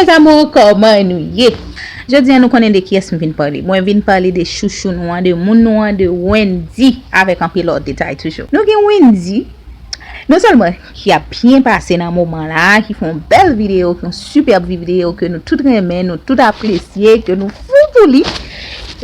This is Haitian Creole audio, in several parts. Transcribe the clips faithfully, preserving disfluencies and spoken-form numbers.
Mes amours, kòman nou ye? Jodi a nou konnen de kiyès m vin pale. Mwen vin pale de chouchou nou an, de moun nou an, de Wendyy, avèk anpil lòt detay toujou. Nou gen Wendyy, non sèlman ki ap byen pase nan moman la, ki fè yon bèl videyo, ki yon sipèb videyo ke nou tout renmen, nou tout apresye, ke nou fou pou li.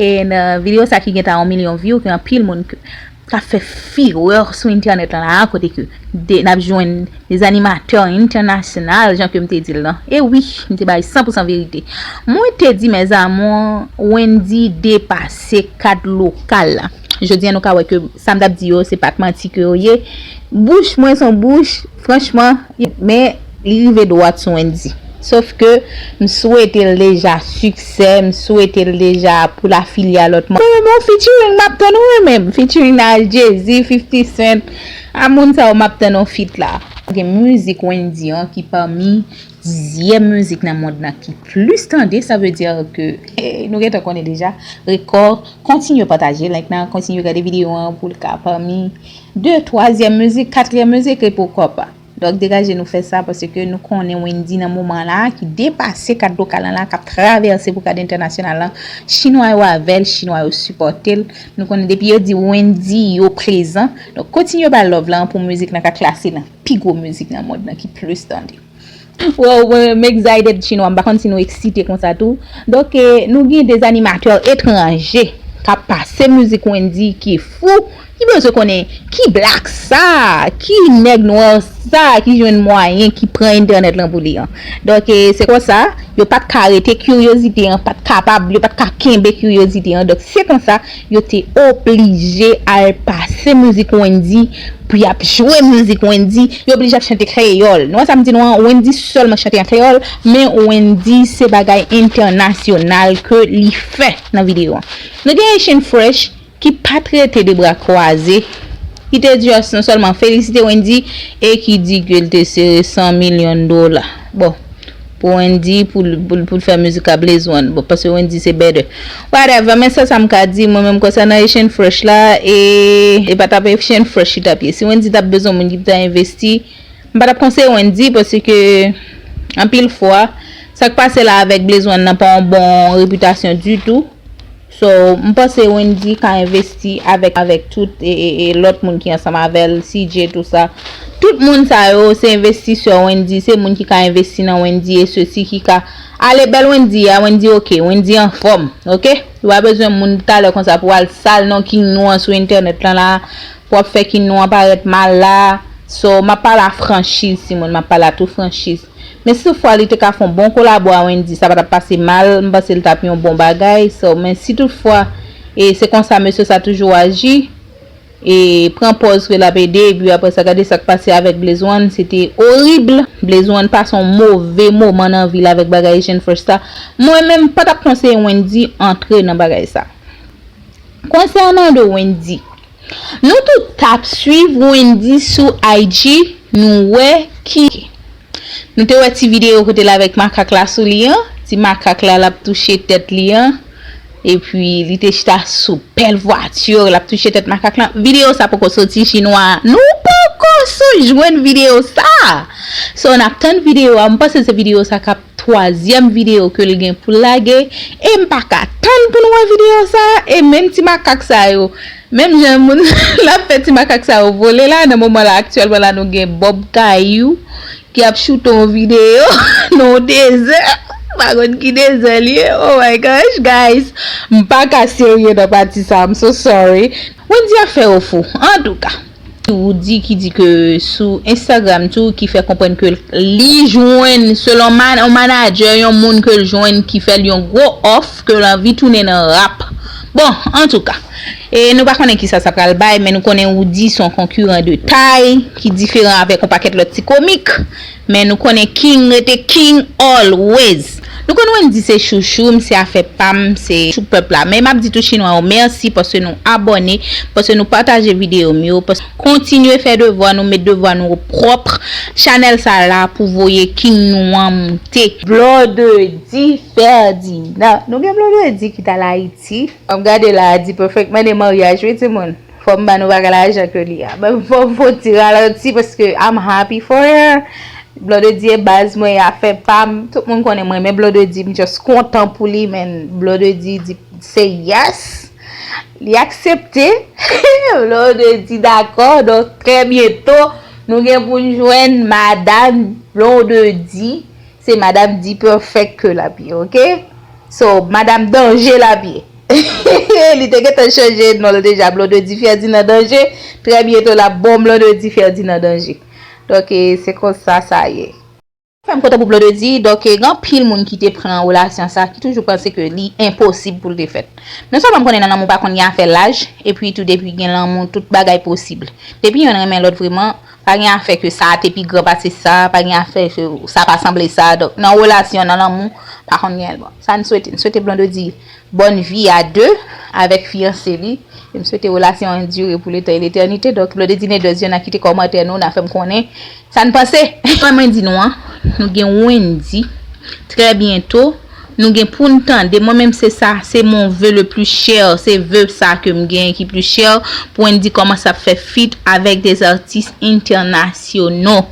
E nan videyo sa ki gen ta yon milyon view, ke anpil moun ke k ap fè firè sou entènèt lan la, kote ke de, n ap jwenn de zanimatè entènasyonal, jan ke m te di l lan. E wi, m te bay san pou san verite. Mwen te di, mes amours, Wendyy depase kad lokal la. Jodi a, nou ka wè ke sa m t ap di yo, se pa t manti ke yo ye. Bouch mwen se yon bouch, franchman, men li rive dwat sou Wendyy. Sof ke m swete l deja siksè, m swete l deja pou l afilye a lòt moun. Mwen menm, yon featuring m ap tann, wi, mwen menm. Featuring nan Jay-Z, fifty Cent, a moun sa yo m ap tann yon feat la. Gen mizik Wendyy an ki pami dizyèm mizik nan mond nan ki plis tande, sa vle di ke, eh, nou gentan konnen deja, rekò, kontinye pataje link nan, kontinye gade videyo an pou l ka pami de, twazyèm mizik, katriyèm mizik, e poukwa pa. Donk, degaje nou fè sa, paske nou konnen Wendyy nan moman la, ki depase kad lokal lan la, k ap travèse pou kad entènasyonal lan. Chinwa yo avè l, Chinwa yo sipòte l. Nou konnen depi yo di Wendyy, yo prezan. Donk, kontinye ba l love lan pou mizik lan ka klase nan pi gwo mizik nan mond lan ki plis tande. Wow, mwen, m excited, Chinwa. M pa konn si nou eksite konsa tou. Donk, eh, nou gen de zanimatè etranje k ap pase mizik Wendyy ki fou. Ki bezwen konnen ki black sa, ki nèg nwa sa ki jwenn mwayen, ki pran entènèt lan pou li an. Donk, eh, se konsa, yo pa t ka rete, kiryozite an pa t kapab, yo pa t ka kenbe kiryozite an. Donk, se konsa, yo te oblije al pase mizik Wendyy, pou y ap jwe mizik Wendyy, yo oblije ap chante kreyòl. Nou wè sa m di nou an, Wendyy sèlman chante an kreyòl, men Wendyy se bagay entènasyonal ke li fè nan videyo an. Nou gen Haitian Fresh, ki pa t rete de bra kwaze, ki te just non sèlman felisite Wendyy e ki di ke l te sere san milyon dola. Bon, pou Wendyy, pou l, pou l, pou l fè mizik a Blaze One. Bon, paske Wendyy se better. Whatever, men sèl sa m ka di, mwen menm konsènan Haitian Fresh la, e, e pa t ap Haitian Fresh li t ap ye. Si Wendyy t ap bezwen moun ki pou ta envesti, m pa t ap konseye Wendyy, paske anpil fwa, sa k pase la avèk Blaze One nan pa yon bon repitasyon ditou. So, m panse Wendyy ka envesti avèk, avèk tout e, e, e lòt moun ki ansanm avè l, C J, tou sa. Tout moun sa yo, se envestisè Wendyy, se moun ki ka envesti nan Wendyy e sesi ki ka ale bèl Wendyy a, Wendyy oke, Wendyy anfòm, oke? Ou pa bezwen moun talè konsa pou al sal non King nou an sou entènèt lan la, pou ap fè King nou an parèt mal la. So, m ap pale a franchiz, timoun, m ap pale a tout franchiz. Men si toutfwa li te ka fè yon bon kolabo a Wendyy, sa pa t ap pase mal, m panse l t ap yon bon bagay. So, men si toutfwa, e se konsa mesye sa toujou aji, e pran pòz ke l ap ede, epi apre sa, gade sa k pase avèk Blaze One, se te orib. Blaze One pase yon move moman nan vi l avèk bagay Haitian Fresh sa. Mwen menm, m pa t ap konseye Wendyy antre nan bagay sa. Konsènan de Wendyy, nou tout t ap swiv Wendyy sou I G, nou wè ki, nou te wè ti videyo kote l avèk makak la sou li an, ti makak la l ap touche tèt li an, epi li te chita sou bèl vwati, l ap touche tèt makak la. Videyo sa poko soti, Chinwa, nou poko sou jwenn videyo sa. So, n ap tann videyo a, m panse se videyo sa k ap twazyèm videyo ke l gen pou l lage, e m pa ka tann pou n wè videyo sa, e menm ti makak sa yo, menm jan moun l ap fè ti makak sa yo vole la, nan moman la, aktyèlman la, nou gen Bob Kayou ki ap choute yon videyo nan yon dezè, m pa konn ki dezè li ye, oh my gosh, guys, m pa ka serye nan pati sa, I'm so sorry. Wendyy ap fè yo fou, antouka. Roody ki di ke sou Instagram tou, ki fè konprann ke li jwenn, selon man-, yon manadjè, yon moun ke l jwenn ki fè l yon gwo òf, ke l anvi tounen nan rap. Bon, antouka, e nou pa konnen kisa sa pral bay, men nou konnen Roody se yon konkiran de tay, ki diferan avèk yon pakèt lòt ti komik. Men nou konnen King rete King always. Nou konn Wendyy se chouchou m, se afè pa m, se chouchou pèp la. Men m ap di tout Chinwa yo mèsi paske nou abòne, paske nou pataje videyo m yo, paske kontinye fè devwa nou, met devwa nou pwòp. Chanèl sa la pou voye King nou an moute. Blondedy Ferdinand. Nou gen Blondedy ki t al Ayiti. An m gade la, di Perfect mande maryaj, wi, timoun. Fò m ba nou bagay lajan ke li a. Men fò m fè yon ti ralanti paske I'm happy for her. Blondedy e baz mwen, e afè pa m. Tout moun konnen mwen renmen Blondedy, m just kontan pou li, men Blondedy di se yes. Li aksepte. Blondedy dakò. Donk, trè byento, nou gen pou n jwenn Madanm Blondedy. Se Madanm D-Perfect ke l ap ye, oke? So, Madanm Danje l ap ye. Li te gentan chanje non l deja, Blondedy Ferdinand Danje. Trè byento, l ap bon Blondedy Ferdinand Danje. Donk, e, se konsa sa ye. Fè m kontan pou Blondedy. Donk, e, gen anpil moun ki te pran relasyon sa, ki toujou panse ke li enposib pou l te fèt. Men sèlman m konnen nan lanmou pa konn gen afè laj, epi tou depi gen lanmou, tout bagay posib. Depi yonn renmen lòt vreman, pa gen afè ke sa te pi gran pase sa, pa gen afè ke sa pa sanble sa. Donk, nan relasyon, nan lanmou, pa konn gen bon. Sa n swete, n swete Blondedy bonne vie à deux avèk fiyanse li. E m swete relasyon an dire pou letan e letènite. Donk, Blondedy Nedwez, jwenn nan kite kòmantè nou, n a fè m konnen sa n panse. Mwen, mwen di nou an, nou gen Wendy. Trè byento, nou gen pou n tande. Mwen menm, se sa, se mon vœu le plus cher. Se vœu sa ke m gen ki pli chè. Pou Wendy kòmanse ap fè feat avèk des artistes internationaux.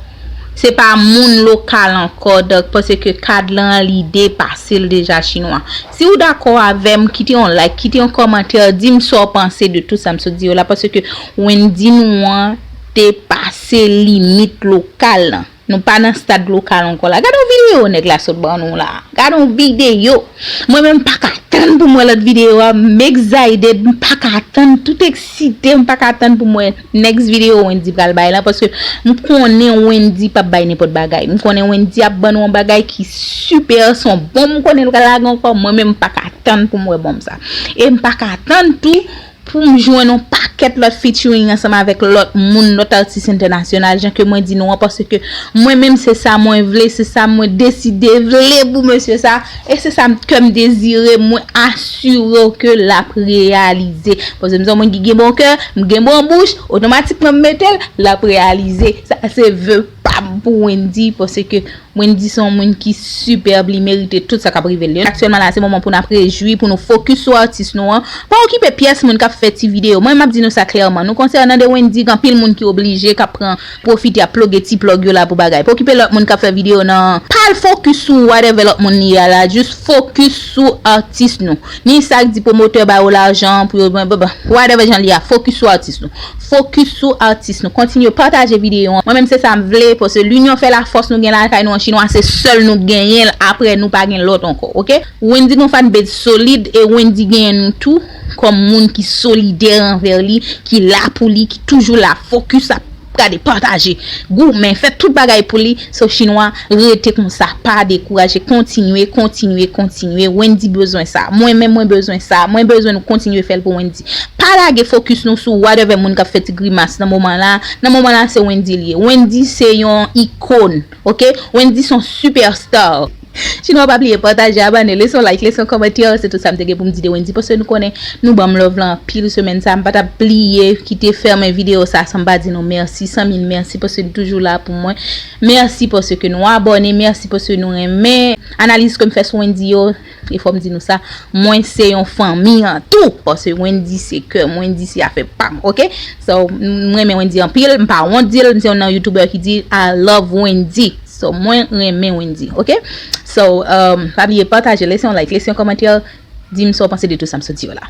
Se pa moun lokal ankò, donk, paske kad lan li depase l deja, chinwa. Si w dakò avè m, kite yon like, kite yon kòmantè, di m sa w panse de tout sa m sot di yo la, paske Wendy nou an depase limit lokal lan. Nou pa nan stad lokal ankò la. Gade yon videyo nèg la sot ban nou la. Gade yon videyo. Mwen menm m pa ka tann pou m wè lòt videyo a. M excited, m pa ka tann, tout eksite, m pa ka tann pou m wè next videyo Wendy pral bay lan, paske m konnen Wendy p ap bay nenpòt bagay. M konnen Wendy ap ban nou yon bagay ki super, se yon bonm, m konnen l pral lage ankò, mwen menm m pa ka tann pou m wè bonm sa. E m pa ka tann tou pou m jwenn yon pakèt lòt featuring ansanm avèk lòt moun, lòt atis entènasyonal, jan ke mwen di nou an, paske mwen menm se sa mwen vle, se sa mwen deside vle pou mesye sa, e se sa m, kè m dezire, mwen asire w ke l ap reyalize. Paske m se yon moun ki gen bon kè, m gen bon bouch, otomatikman m mete l, l ap reyalize. Sa se vœu pa m pou Wendy, paske Wendy se yon moun ki superb, li merite tout sa k ap rive l yo. Aktyèlman la, se moman pou n ap rejwi, pou nou fokis sou atis nou an. Pa okipe pyès moun k ap fè ti videyo. Mwen, m ap di nou sa klèman. Nou konsènan de Wendy, gen anpil moun ki oblije, k ap pran, pwofite ap ploge ti plòg yo la pou bagay. Pa okipe lòt moun k ap fè videyo nan. Pa al fokis sou whatever lòt moun li ye a la. Jis fokis sou atis nou. Ni sa k di pwomotè ba yo lajan pou yo, whatever jan li ye a, fokis sou atis nou. Fokis sou atis nou. Kontinye pataje videyo an. Mwen menm se sa m vle, paske l'union fait la force, nou gen lakay nou an chinwa, se sèl nou genyen l, apre nou pa gen lòt ankò, oke? Wendy gon fanbase solid, e Wendy genyen nou tou kòm moun ki solidè anvè li, ki la pou li, ki toujou la, fokis ap gade, pataje, goumen, fè tout bagay pou li. So chinwa, rete konsa, pa dekouraje, kontinye, kontinye, kontinye. Wendy bezwen sa. Mwen menm mwen bezwen sa. Mwen bezwen nou kontinye fè l pou Wendy. Pa lage fokis nou sou whatever moun k ap fè ti grimas nan moman la. Nan moman la, se Wendy li ye. Wendy se yon ikòn, oke? Wendy se yon superstar. Chinwa, pa bliye pataje, abòne, lese yon like, lese yon kòmantè, se tout sa m te gen pou m di de Wendy, paske nou konnen nou ban m love lan anpil semèn sa, m pa t ap bliye kite fèmen videyo sa san m pa di nou mèsi, san mil mèsi, paske nou toujou la pou mwen. Mèsi paske nou abòne, mèsi paske nou renmen analiz ke m fè sou Wendy yo, e fò m di nou sa, mwen se yon fanmi an tou, paske Wendy se kè m, Wendy se afè pa m, oke? So, m renmen Wendy anpil, m pa wont di l, m se youn nan youtubè ki di I love Wendy. So, mwen renmen Wendy, oke? So, um, pa bliye pataje, lese yon like, lese yon kòmantè, di m sa w panse de tout sa m sot di yo la.